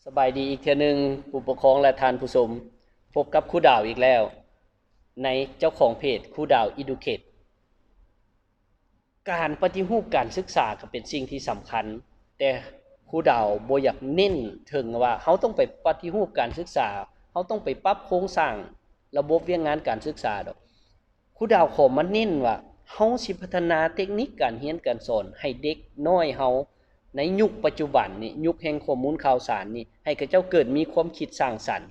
ສະບາຍດີອີກເທື່ອໜຶ່ງ ຜູ້ປົກຄອງ ແລະ ທ່ານຜູ້ຊົມ, ພົບກັບຄູດາວອີກແລ້ວ ໃນເຈົ້າຂອງເພຈຄູດາວ Educate. ການປະຕິຮູບການສຶກສາກໍເປັນສິ່ງທີ່ສຳຄັນ, ແຕ່ຄູດາວບໍ່ຢາກເນັ້ນເຖິງວ່າເຮົາຕ້ອງໄປປະຕິຮູບການສຶກສາ, ເຮົາຕ້ອງໄປປັບໂຄງສ້າງລະບົບວຽກງານການສຶກສາດອກ. ຄູດາວຂໍມາເນັ້ນວ່າ ເຮົາຊິພັດທະນາເຕັກນິກການຮຽນການສອນໃຫ້ເດັກນ້ອຍເຮົາໃນຍຸກປັດຈຸບັນນີ້, ຍຸກແຫ່ງຂໍ້ມູນຂ່າວສານນີ້, ໃຫ້ເຂົາເຈົ້າເກີດມີຄວາມຄິດສ້າງສັນ,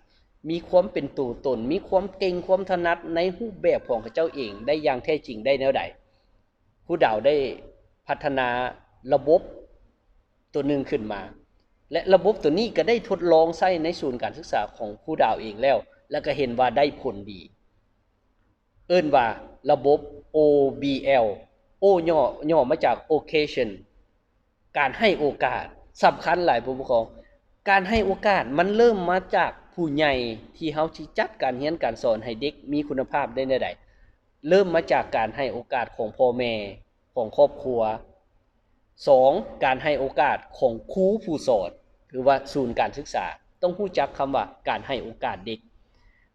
ມີຄວາມເປັນຕົວຕົນ, ມີຄວາມເກັ່ງ, ຄວາມຖະໜັດໃນຮູບແບບຂອງເຂົາເຈົ້າເອງໄດ້ຢ່າງແທ້ຈິງໄດ້ແນວໃດ? ຄູດາວໄດ້ພັດທະນາລະບົບຕົວໜຶ່ງຂຶ້ນມາ ແລະ ລະບົບຕົວນີ້ກໍໄດ້ທົດລອງໃຊ້ໃນສູນການສຶກສາຂອງຄູດາວເອງແລ້ວ ແລ້ວກໍເຫັນວ່າໄດ້ຜົນດີ. ເອີ້ນວ່າລະບົບ ໂອ ບີ ແອລ ໂອ ຫຍໍ້ ຫຍໍ້ມາຈາກ Occasion ການໃຫ້ໂອກາດ ສຳຄັນຫຼາຍ ຜູ້ປົກຄອງ. ການໃຫ້ໂອກາດມັນເລີ່ມມາຈາກຜູ້ໃຫຍ່ທີ່ເຮົາຊິຈັດການຮຽນການສອນໃຫ້ເດັກມີຄຸນນະພາບໄດ້ແນວໃດ? ເລີ່ມມາຈາກການໃຫ້ໂອກາດຂອງພໍ່ແມ່ ຂອງຄອບຄົວ. ສອງ ການໃຫ້ໂອກາດຂອງຄູຜູ້ສອນ ຫຼືວ່າສູນການສຶກສາ ຕ້ອງຮູ້ຈັກຄຳວ່າການໃຫ້ໂອກາດເດັກ,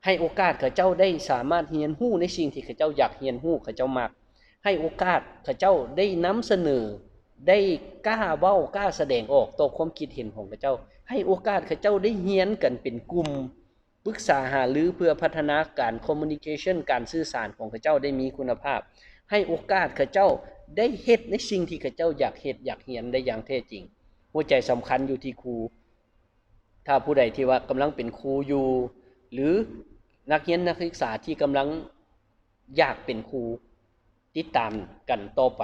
ໃຫ້ໂອກາດເຂົາເຈົ້າໄດ້ສາມາດຮຽນຮູ້ໃນສິ່ງທີ່ເຂົາເຈົ້າຢາກຮຽນຮູ້, ເຂົາເຈົ້າມັກ, ໃຫ້ໂອກາດເຂົາເຈົ້າໄດ້ນຳສະເໜີ, ໄດ້ກ້າເວົ້າ, ກ້າສະແດງອອກຕໍ່ຄວາມຄິດເຫັນຂອງເຂົາເຈົ້າ, ໃຫ້ໂອກາດເຂົາເຈົ້າໄດ້ຮຽນກັນເປັນກຸ່ມ, ປຶກສາຫາລືເພື່ອພັດທະນາການ communication ການສື່ສານຂອງເຂົາເຈົ້າໄດ້ມີຄຸນນະພາບ, ໃຫ້ໂອກາດເຂົາເຈົ້າໄດ້ເຮັດໃນສິ່ງທີ່ເຂົາເຈົ້າຢາກເຮັດ, ຢາກຮຽນໄດ້ຢ່າງແທ້ຈິງ. ຫົວໃຈສຳຄັນຢູ່ທີ່ຄູ. ຖ້າຜູ້ໃດທີ່ວ່າກຳລັງເປັນຄູຢູ່ ຫຼື ນັກຮຽນນັກສຶກສາທີ່ກຳລັງຢາກເປັນຄູ, ຕິດຕາມກັນຕໍ່ໄປ.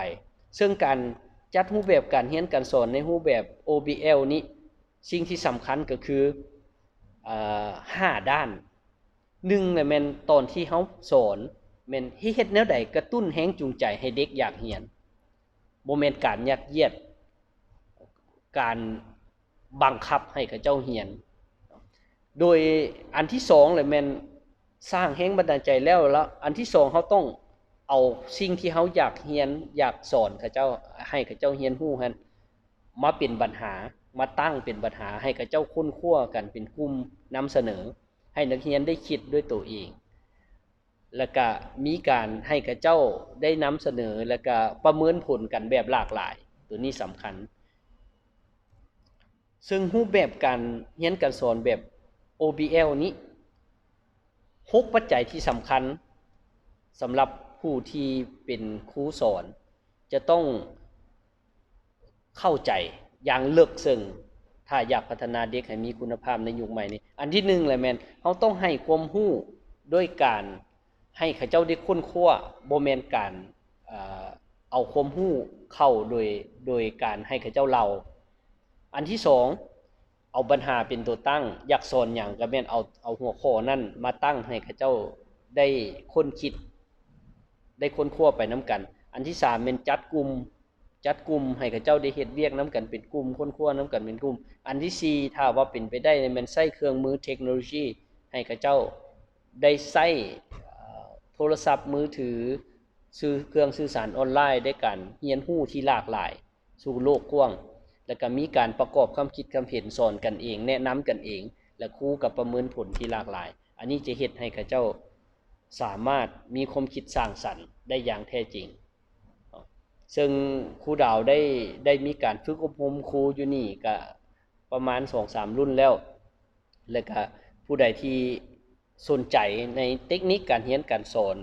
ເຊິ່ງການຈັດຮູບແບບການຮຽນການສອນໃນຮູບແບບ ໂອ ບີ ແອລ ນີ້, ສິ່ງທີ່ສຳຄັນກໍຄື ເອີ ຫ້າດ້ານ. ໜຶ່ງລະແມ່ນຕອນທີ່ເຮົາສອນ ແມ່ນເຮັດແນວໃດກະຕຸ້ນແຮງຈູງໃຈໃຫ້ເດັກຢາກຮຽນ, ບໍ່ແມ່ນການຍັດຢຽດ, ການບັງຄັບໃຫ້ເຂົາເຈົ້າຮຽນ. ໂດຍອັນທີສອງລະແມ່ນສ້າງແຮງບັນດານໃຈແລ້ວ, ລະອັນທີສອງເຮົາຕ້ອງເອົາສິ່ງທີ່ເຮົາຢາກຮຽນ, ຢາກສອນເຂົາເຈົ້າ, ໃຫ້ເຂົາເຈົ້າຮຽນຮູ້ຫັ້ນ ມາເປັນບັນຫາ, ມາຕັ້ງເປັນບັນຫາ ໃຫ້ເຂົາເຈົ້າຄົ້ນຄວ້າກັນເປັນກຸ່ມ, ນຳສະເໜີໃຫ້ນັກຮຽນໄດ້ຄິດດ້ວຍໂຕເອງ, ແລ້ວກະມີການໃຫ້ເຂົາເຈົ້າໄດ້ນຳສະເໜີ ແລ້ວກະປະເມີນຜົນກັນແບບຫຼາກຫຼາຍ, ໂຕນີ້ສຳຄັນ. ເຊິ່ງຮູບແບບການຮຽນການສອນແບບ ໂອ ບີ ແອລ ນີ້ ຫົກປັດໄຈທີ່ສຳຄັນສຳລັບຜູ້ທີ່ເປັນຄູສອນ ຈະຕ້ອງເຂົ້າໃຈຢ່າງເລິກເຊິ່ງ ຖ້າຢາກພັດທະນາເດັກໃຫ້ມີຄຸນນະພາບໃນຍຸກໃໝ່ນີ້. ອັນທີໜຶ່ງລະແມ່ນ ເຮົາຕ້ອງໃຫ້ຄວາມຮູ້ດ້ວຍການໃຫ້ເຂົາເຈົ້າໄດ້ຄົ້ນຄວ້າ, ບໍ່ແມ່ນການ ເອີ ເອົາຄວາມຮູ້ເຂົ້າໂດຍ, ໂດຍການໃຫ້ເຂົາເຈົ້າເລົ່າ. ອັນທີສອງ ເອົາບັນຫາເປັນຕົວຕັ້ງ, ຢາກສອນຫຍັງກະແມ່ນເອົາ, ເອົາຫົວຂໍ້ນັ້ນມາຕັ້ງໃຫ້ເຂົາເຈົ້າໄດ້ຄົ້ນຄິດ, ໄດ້ຄົ້ນຄວ້າໄປນຳກັນ. ອັນທີສາມແມ່ນຈັດກຸ່ມ, ຈັດກຸ່ມໃຫ້ເຂົາເຈົ້າໄດ້ເຮັດວຽກນຳກັນເປັນກຸ່ມ, ຄົ້ນຄວ້ານຳກັນເປັນກຸ່ມ. ອັນທີສີ່ ຖ້າວ່າເປັນໄປໄດ້ແມ່ນໃຊ້ເຄື່ອງມືເທັກໂນໂລຊີ ໃຫ້ເຂົາເຈົ້າໄດ້ໃຊ້ ເອີ ໂທລະສັບມືຖື, ສື່, ເຄື່ອງສື່ສານອອນລາຍ ໃນການຮຽນຮູ້ທີ່ຫຼາກຫຼາຍ ສູ່ໂລກກວ້າງ ແລ້ວກະມີການປະກອບຄວາມຄິດຄວາມເຫັນ ສອນກັນເອງ, ແນະນຳກັນເອງ ແລະ ຄູກະປະເມີນຜົນທີ່ຫຼາກຫຼາຍ. ອັນນີ້ຈະເຮັດໃຫ້ເຂົາເຈົ້າສາມາດມີຄວາມຄິດສ້າງສັນໄດ້ຢ່າງແທ້ຈິງ. ເຊິ່ງຄູດາວໄດ້, ໄດ້ມີການຝຶກອົບຮົມຄູຢູ່ນີ້ກະປະມານສອງສາມລຸ້ນແລ້ວ, ແລ້ວກະຜູ້ໃດທີ່ສົນໃຈໃນເຕັກນິກການຮຽນການສອນ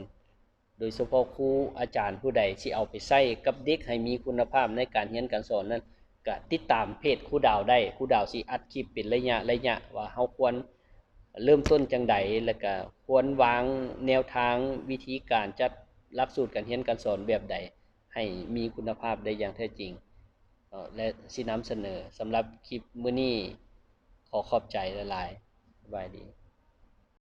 ໂດຍສະເພາະຄູອາຈານຜູ້ໃດຊິເອົາໄປໃຊ້ກັບເດັກໃຫ້ມີຄຸນນະພາບໃນການຮຽນການສອນນັ້ນ, ກະຕິດຕາມເພຈຄູດາວໄດ້. ຄູດາວຊິອັດຄລິບເປັນໄລຍະໄລຍະວ່າເຮົາຄວນເລີ່ມຕົ້ນຈັ່ງໃດ, ແລ້ວກະຄວນວາງແນວທາງວິທີການຈັດຫຼັກສູດການຮຽນການສອນແບບໃດໃຫ້ມີຄຸນນະພາບໄດ້ຢ່າງແທ້ຈິງ ເນາະ ແລະ ຊິນຳສະເໜີ. ສຳລັບຄລິບມື້ນີ້ ຂໍຂອບໃຈຫຼາຍໆ. ສະບາຍດີ.